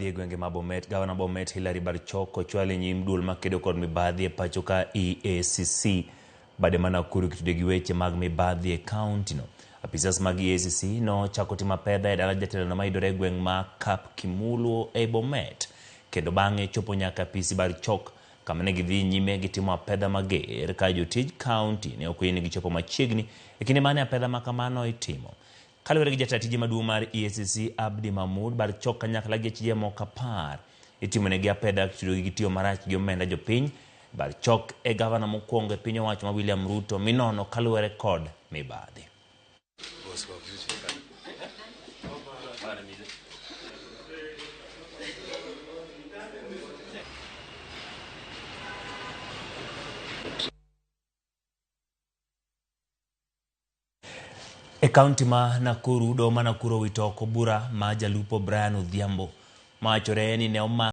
mibadhi e gwenge ma Bomet, gavana Bomet Hilary Barchok ochwal e nyim duol makedo kod mibadhi e pacho ka EACC bade ma Nakuru kitude gi weche mag mibadhi e kaunti no. Apisas mag EACC nochako timo apedha e dala jatelono mayudore e gweng' ma Kapkimulwo e Bomet kendo bang'e chopo nyaka apisi Barchok kama ne gidhi nyime gi timo apedha mager ka jotij kaunti ne ok oyienegi chopo machiegni e kinde mane apedha ma kamano itimo. Kaluwore gi jata tije maduong' mar EACC Abdi Mahmud, Barchok kanyakla gi achije moko 10 itimonegi apedha kitudogi gi tiyo marach gi omenda jopiny. Barchok e gavana mokwongo e piny owacho ma William Ruto minono kaluwore kod mibadhi. E kaunti ma Nakuru, doho ma Nakuru owito oko bura ma jalupo Brian Odhiambo mawachore ni ne omak